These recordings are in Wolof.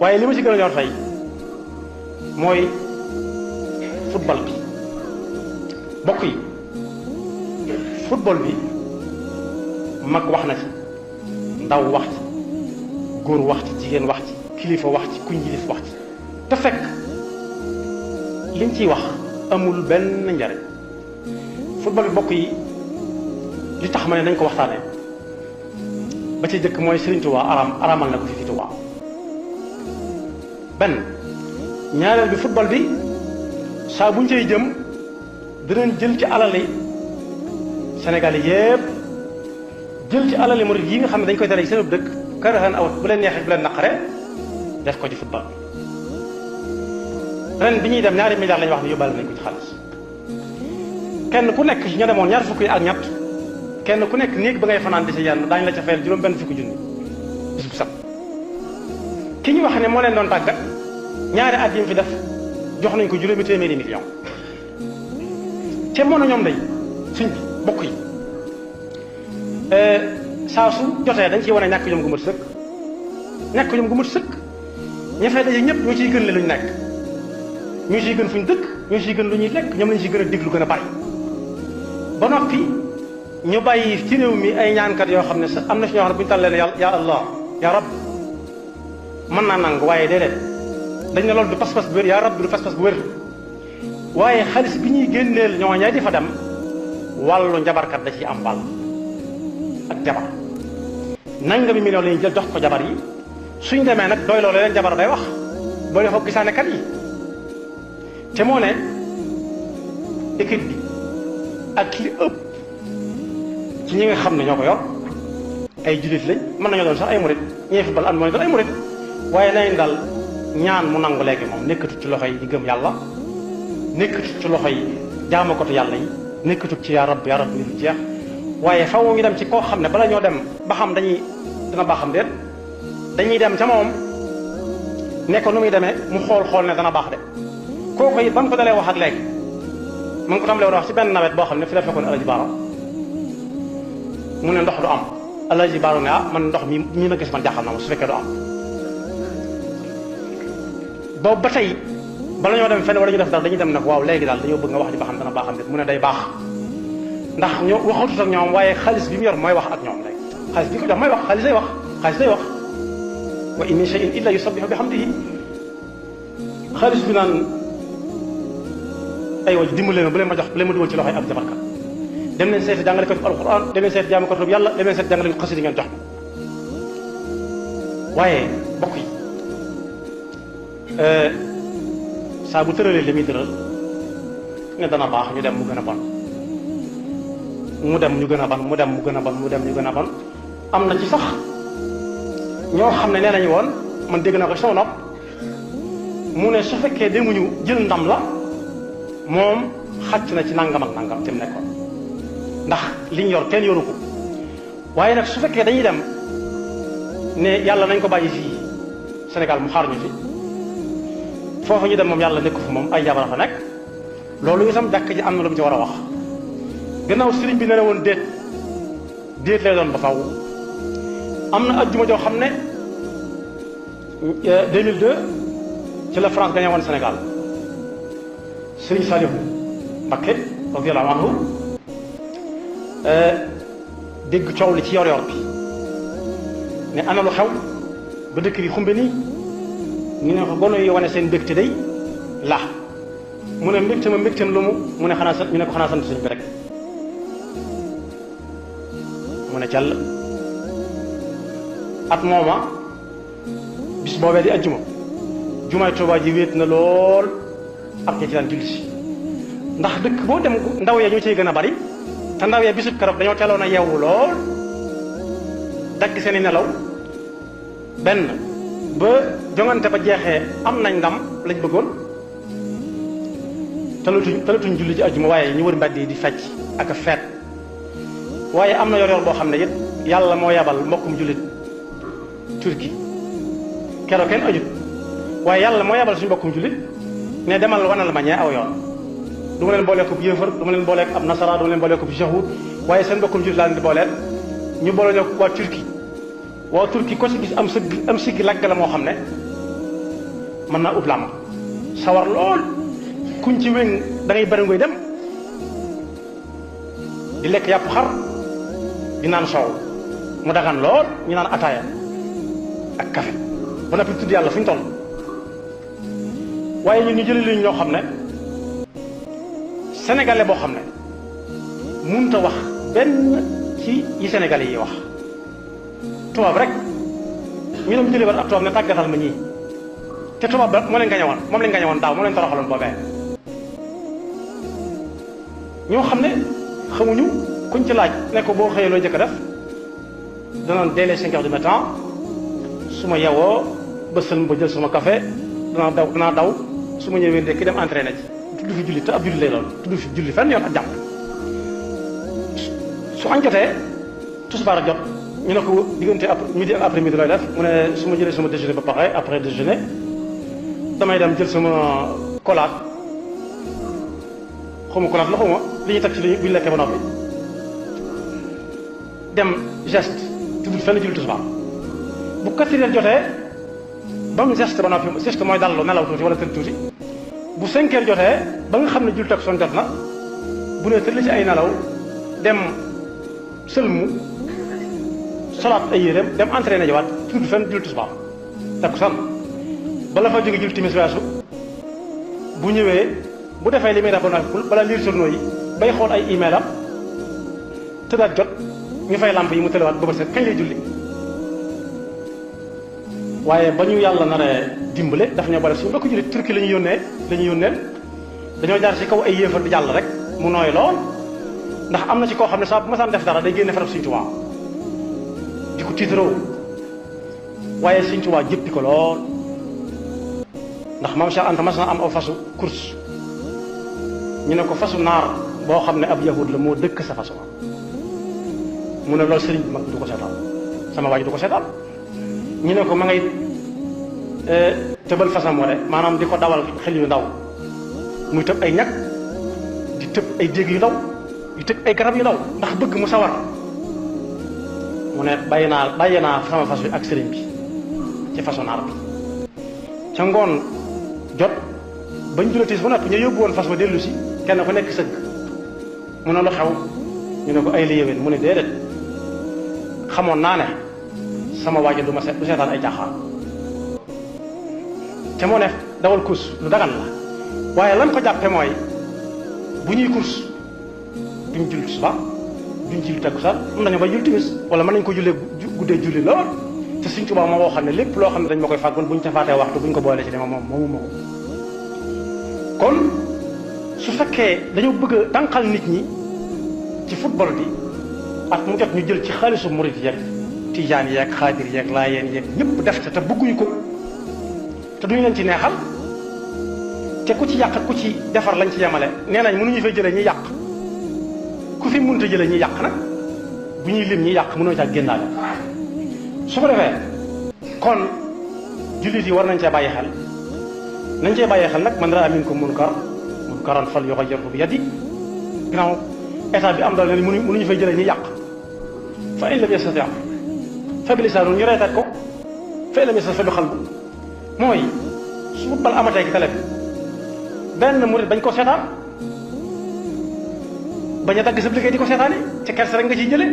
waaye li ma ci gën a ñor tey mooy football bi bokk yi football bi mag wax na ci ndaw wax ci góor wax ci jigéen wax ci kilifa wax ci kuñ yilif wax ci te fekk liñ ciy wax amul benn njariñ football bi bokk yi li tax ma ne nañ ko waxtaanee ba ci jëkk mooy Serigne Touba araamal na ko fi Touba benn ñaareel bi football bi saa buñ cay jëm dinañ jël ci alali Sénégal yépp jël ci alali murid yi nga xam ne dañ koy tere ci seen dëkk karahan aw bu leen neexee bu leen naqare def ko ci football ren bi ñuy dem ñaari milliards lañu wax ne yóbbaale nañ ko ci xaalis kenn ku nekk ña demoon ñaar fukk yi ak ñett kenn ku nekk néeg ba ngay fanaan di si yenn daañu la ca fayal juróom benn fukki junni bis bu set ki ñu wax ne moo leen doon tàggat ñaari at yi mu fi def jox nañ ko juróomi téeméeri million te moo na ñoom day suñ bi bokk yi saa su jotee dañ ciy wane ñàkk jom gu mat sëkk ñàkk jom gu mat sëkk ña fay daje ñëpp ñoo ciy gën le lu ñu nekk ñoo ciy gën fu ñu dëkk ñoo ciy gën lu ñuy lekk ñoom lañ ciy gën a déglu gën a bari ba noppi ñu bàyyi ci réew mi ay ñaankat yoo xam ne sax am na si ñoo xam ne bu ñu tàllee ne ya allah ya rab mën naa nangu waaye déedéet dañ ne loolu du pas-pas bu wér yaa rab du pas-pas bu wér waaye xaalis bi ñuy génneel ñooña di fa dem wàllu njabarkat da ciy am wàll ak jabar nangami million la ñuy jël jox ko jabar yi suñ demee nag doy loolu leen jabar day wax boole ko gisaane kat yi te moo ne équipe bi ak li ëpp ci ñi nga xam ne ñoo ko yor ay jullit lañ mën nañoo doon sax ay murit ñee football am mooy doon ay murit waaye nañ dal ñaan mu nangu léegi moom nekkatut ci loxo yi di gëm yàlla nekkatut ci loxo yi jaamakatu yàlla yi nekkatut ci yaa rab ni fi jeex waaye faw ñu dem ci koo xam ne bala ñoo dem ba xam dina baax xam déet dañuy dem ca moom ne ko nu muy demee mu xool ne dana baax de kooku it ba mu ko dalee wax ak léegi ma ngi ko tàmbalee wax ci benn nawet boo xam ne fi la fekkoon Alaji Baara mu ne ndox du am Alaji Baara ne man ndox mi ma gis man jaaxal na ma su fekkee du am boobu ba tey bala ñoo dem fenn wala ñu def dara dañuy dem nag waaw léegi daal dañoo bëgg nga wax ji ba xam dana baax xam déet mu ne day baax ndax ñoo waxatut ak ñoom waaye xaalis bi mu yor mooy wax ak ñoom rek xaalis bi ko jox mooy wax xaalis day wax wa in min shay'in illa yusabbihu bihamdihi xaalis bi naan aywa dimbale ma bu leen ma dugal ci loxoy ab jabarkat dem leen seeti jàngale ko alquran dem leen seeti jaamu ko yàlla dem leen seeti jàngale ko xasida ngeen jox waaye bokk yi saa bu tëralee li muy tëral ne dana baax ñu dem mu gën a bon mu dem ñu gën a bon mu dem mu gën a bon mu dem ñu gën a bon am na ci sax ñoo xam ne nee nañu woon man dégg naa ko sama nopp mu ne su fekkee demuñu jël ndam la moom xàcc na ci nangam ak nangam te mu nekkoon ndax liñ yor kenn yoru ko waaye nag su fekkee dañuy dem ne yàlla nañ ko bàyyi fii Sénégal mu xaar ñu fi foofu ñu dem moom yàlla nekku fa moom ay jabar fa nekk loolu itam jàkk ji am na lu mu ci war a wax gannaaw sëriñ bi ne la woon déet lay doon ba faw am na ajjuma joo xam ne 2002 ci la France gagné woon Sénégal sëriñ Saliou Mbacké radiyallahu anhu dégg coow li ci yor bi ne ana lu xew ba dëkk bi xumbe nii ñu ne ko gono yi wane seen mbégte day la mu ne mbégteem lu mu ne xanaa sant ñu ne ko xanaa sant sëñ bi rek mu ne jàll at mooma bis boobee di ajjuma jumaay Tuubaa ji wéet na lool ak ñi ci daan julli si ndax dëkk boo dem ndaw ya ñoo ciy gën a bari te ndaw ya bisub keroog dañoo teeloon a yeewu lool dagg seeni nelaw benn ba jongante ba jeexee am nañ ndam lañ bëggoon talatuñ julli ci ajjuma waaye ñu wër mbedd yi di fecc ak a feet waaye am na yor boo xam ne it yàlla moo yabal mbokkum jullit Turki keroog kenn ajut waaye yàlla moo yabal suñu mbokkum jullit ne demal wanal ma ñee aw yoon du ma leen boolee ko bu yëfër du ma leen boolee ab nasara du ma leen boolee ko bu jahud waaye seen mbokkum jullit laa leen di booleel ñu boole ñoo waa Turki ko si gis am siggi lagg la moo xam ne mën naa ut làmb sawar lool kuñ ci wéng da ngay bëri ngoy dem di lekk yàpp xar di naan soow mu dagan lool ñu naan ataaya ak café ba noppi tudd yàlla fu ñu toll waaye ñun ñu jëlee li ñoo xam ne sénégalais boo xam ne mënut a wax benn ci yi sénégalais yi wax tubaab rek ñu dem jëlee war ab tubaab ne tàggatal ma ñii te tubaab ba moo leen gañewoon moom lañ gañewoon daaw moo leen toroxaloon boobee ñoo xam ne xamuñu kuñ ci laaj ne ko boo xëyee looy jëkk a def danaan dès les 5 heures du matin su ma yewoo ba sën ba jël sama café danaa daw su ma ñëwee ndekki dem entraîné ji tudd fi julli te ab julli lay doon tudd fi julli fenn yoon ak jàpp su añ jotee tisbaar jot ñu ne ko diggante midi ak après midi looy def mu ne su ma jëlee sama déjeuner ba pare après déjeuner damay dem jël sama kolaat xawma kolaat la xawma li ñuy teg ci li bu ñu lekkee ba noppi dem geste tudd fenn julli tisbaar bu 4 heures jotee ba mu geste ba noppi geste mooy dallu nelaw tuuti wala tëdd tuuti bu 5 heures jotee ba nga xam ne julli takkusaan jot na bu ne tëdd ci ay nelaw dem sëlmu solaat ay yéreem dem entraîné jiwaat tudd fenn julli tisbaar takkusaan bala fa jóge julli timis weesu bu ñëwee bu defee li muy def ba noppi bala lire journaux yi bay xool ay email am tëddaat jot ñu fay lamp yi mu tëlewaat ba set kañ lay julli waaye ba ñu yàlla naree dimbale daf ñoo bale suñu mbokk jullit turki la ñu yónnee dañoo jaar ci kaw ay yéefar di jàll rek mu nooy lool ndax am na ci koo xam ne saa bu ma saan def dara day génne farab Sëñ Tuubaa di ko tiitaroo waaye Sëñ Tuubaa jëppi ko lool ndax maam Cheikh Anta mas na am aw fasu course ñu ne ko fasu naar boo xam ne ab yahud la moo dëkk sa fasu mu ne loolu sëriñ bi mag bi du ko seetaan sama waa ji du ko seetaan ñu ne ko ma ngay tëbal fasam wala maanaam di ko dawal xel yu ndaw muy tëb ay ñag di tëb ay déeg yu ndaw di tëb ay garab yu ndaw ndax bëgg mu sawar mu ne bàyyi naa sama fas bi ak sëriñ bi ci façon naar bi ca ngoon jot bañ julatiis ba noppi ñu yóbbu woon fas ba dellu si kenn ku nekk sëgg mu ne lu xew ñu ne ko ay la yéwén mu ne déedéet xamoon naa ne sama waajo du seetaan ay caaxaan te moo ne dawal course lu dagan la waaye lan ko jàppe mooy bu ñuy course duñ julli suba duñ julli takkusaan mën nañu ba julli timis wala mën nañu ko jullee guddee julli lool te Sëñ Tuubaa moo xam ne lépp loo xam ne dañ ma koy fàggoon bu ñu tafaatee waxtu bu ñu ko boolee ci dema moomu ko kon su fekkee dañoo bëgg a tànqal nit ñi ci football bi at mu jot ñu jël ci xaalisu murid yeeg tijaan yeeg xaadir yeeg laayeen yeeg ñëpp def te bëgguñu ko te duñu leen ci neexal te ku ci yàq ku ci defar lañ ci yemale nee nañ mënuñu fay jëlee ñi yàq ku fi mënut a jëlee ñi yàq nag bu ñuy lim ñi yàq mënoo caa génnaale su ko defee kon jullit yi war nañ cee bàyyi xel nag man raa minkum munkaran falyughayyirhu bi yadihi ginnaaw état bi am doole ne mënuñu fay jëlee ñi yàq fa in lam yastati' fa bi lisaanihi ñu reetat ko fa in lam yastati' fa bi qalbihi mooy su football amatee ci télé bi benn murit bañ ko seetaan bañ a dagg sa liggéey di ko seetaani ci kersa rek nga ciy jëlee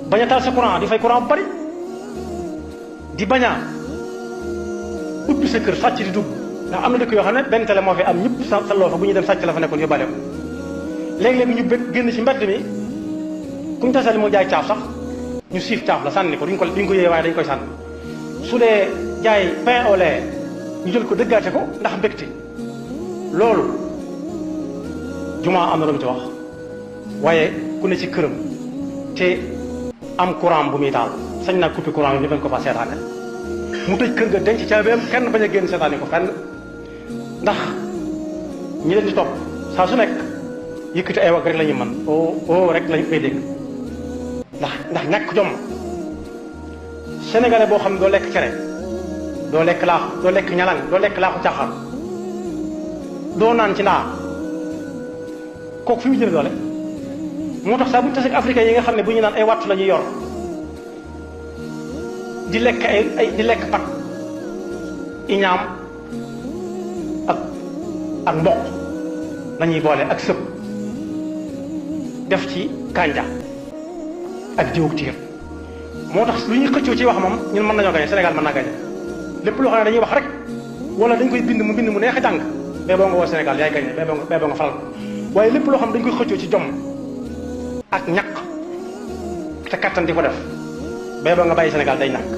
bañ a taal sa courant di fay courant bu bari di bañ a ubbi sa kër sàcc di dugg ndax am na dëkk yoo xam ne benn télé moo fi am ñëpp sa loo fa bu ñu dem sàcc la fa nekkoon yóbbaale ko léeg-léeg ñu bëgg génn ci mbedd mi ku ñu tasal moo jaay caaf sax ñu siif caaf la sànni ko duñ ko yéeye waaye dañ koy sànni su dee jaay pain au lait ñu jël ko dëggaate ko ndax mbégte loolu jumaa am na lu mu ci wax waaye ku ne ci këram te am courant bu muy taal sañ naa coupé courant bi ñu bañ ko fa seetaane mu tëj kër ga denc caabeem kenn bañ a génn seetaane ko fenn ndax ñi leen di topp saa su nekk yëkkati ay wag rek la ñu mën oo rek lañ koy dégg ndax ñàkk jom sénégalais boo xam ne doo lekk cere doo lekk laaxu doo lekk ñalang doo lekk laaxu caaxaan doo naan ci ndaa kooku fi mu jële doole moo tax saa bu ñu tasee ak africain yi nga xam ne bu ñu naan ay wattu la ñuy yor di lekk di lekk pat iñaam ak mboq lañuy boole ak sëb def ci kànja ak jiwug tiir moo tax lu ñuy xëccoo ci wax moom ñun mën nañoo gañe Sénégal mën naa gañe lépp loo xam ne dañuy wax rek wala dañ koy bind mu neex a jàng bee boo nga woo Sénégal yaay gañe bee boo nga faral waaye lépp loo xam ne dañ koy xëccoo ci jom ak ñaq te kattan di ko def bee boo nga bàyyi Sénégal day ñàkk